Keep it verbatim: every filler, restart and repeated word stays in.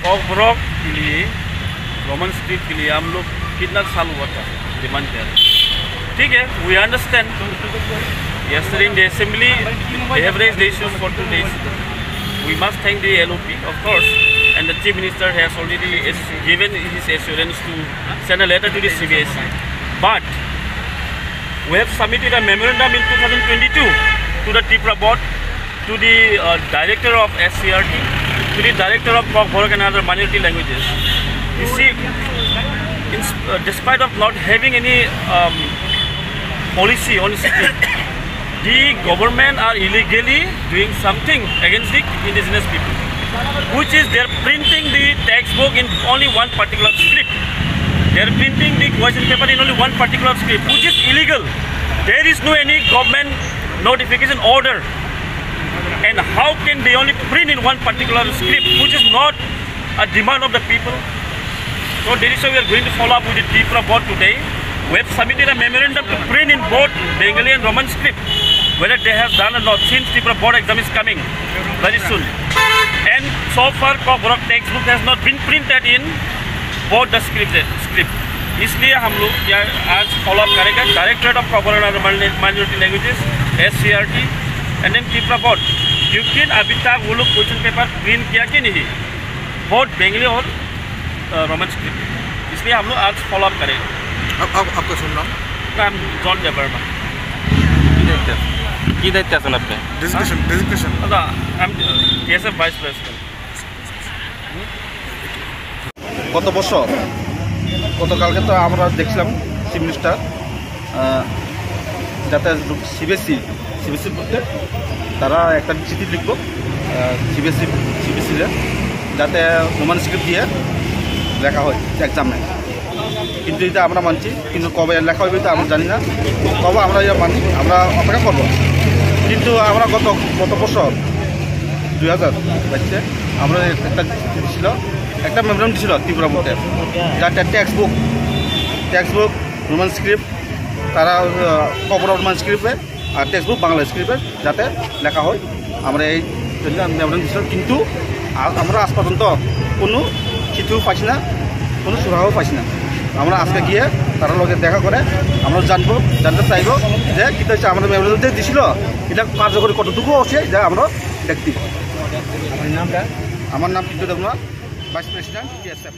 Kokborok के लिए, Roman script के लिए हम लोग कितना साल हुआ था डिमांड कर रहे हैं। ठीक है, we understand। Yesterday in the assembly, they have raised the issues for two days. We must thank the L O P, of course, and the Chief Minister has already as-, given his assurance to send a letter to the C B S E. But we have submitted a memorandum in two thousand twenty-two to the Tipra board, to the, uh, director of S C R T, to the director of Kokborok and other minority languages. You see, in, uh, despite of not having any, um, policy on script, the government are illegally doing something against the indigenous people, which is they're printing the textbook in only one particular script. They're printing the question paper in only one particular script, which is illegal. There is no any government notification order. And how can they only print in one particular script, which is not a demand of the people? So that is why we are going to follow up with the Tipra board today. We have submitted a memorandum to print in both Bengali and Roman script, whether they have done or not, since Tipra board exam is coming very soon. And so far, Kokborok textbook has not been printed in both the script, script. इसलिए हम लोग क्या आज follow up करेगा, directorate of common and other minority languages, S C R T, and then Tipra board, क्योंकि अभी तक वो लोग क्वेश्चन पेपर प्रिंट किया कि नहीं, बोथ बेंगली और, अ, रोमन स्क्रिप्ट। इसलिए हम लोग आज फॉलो अप करेंगे। आप, आप, आपका शुभ नाम? नाम जॉन देवर्मा। কি দায়িত্বে আছেন? কি দায়িত্বে আছেন আপনি? Designation, designation. দাদা, আমি টি এস এফ ভাইস প্রেসিডেন্ট। গত বছর, গতকালকে তো আমরা দেখছিলাম চিফ মিনিস্টার, আহ, যাতে C B S E, C B S E বলতে তারা একটা চিঠি লিখবো, ah, C B S E, C B S E রে, যাতে রোমান স্ক্রিপ্ট দিয়ে লেখা হয় এক্সামে। কিন্তু এটা আমরা মানছি, কিন্তু কবে লেখা হবে এটা আমরা জানি না। তবে আমরা ইয়ে মানি, আমরা অপেক্ষা করবো। কিন্তু আমরা গত, গত বছর দুই হাজার বাইশে আমরা একটা চিঠি ছিল, একটা মেমোরান্ডাম ছিল ত্রিপুরা মধ্যে, যাতে text book, text book Roman script, তারা, আহ, কবর রোমান স্ক্রিপ্টে আর টেক্সট বুক বাংলা স্ক্রিপ্টে যাতে লেখা হয়, আমরা এই জন্য আমি মেমোরান্ডাম দিয়েছিলাম। কিন্তু আ-, আমরা আজ পর্যন্ত কোনো চিঠিও পাইছি না, কোনো সুরাহাও পাইছি না। আমরা আজকে গিয়ে তার লগে দেখা করে আমরা জানবো, জানতে চাইবো যে কী হচ্ছে, আমরা মেমোরান্ডাম যে দিছিল, এটা কার্যকরী কতটুকু আছে, এটা আমরা দেখতে। আপনার নামটা? আমার নাম Pintu Debnath, vice president T S F.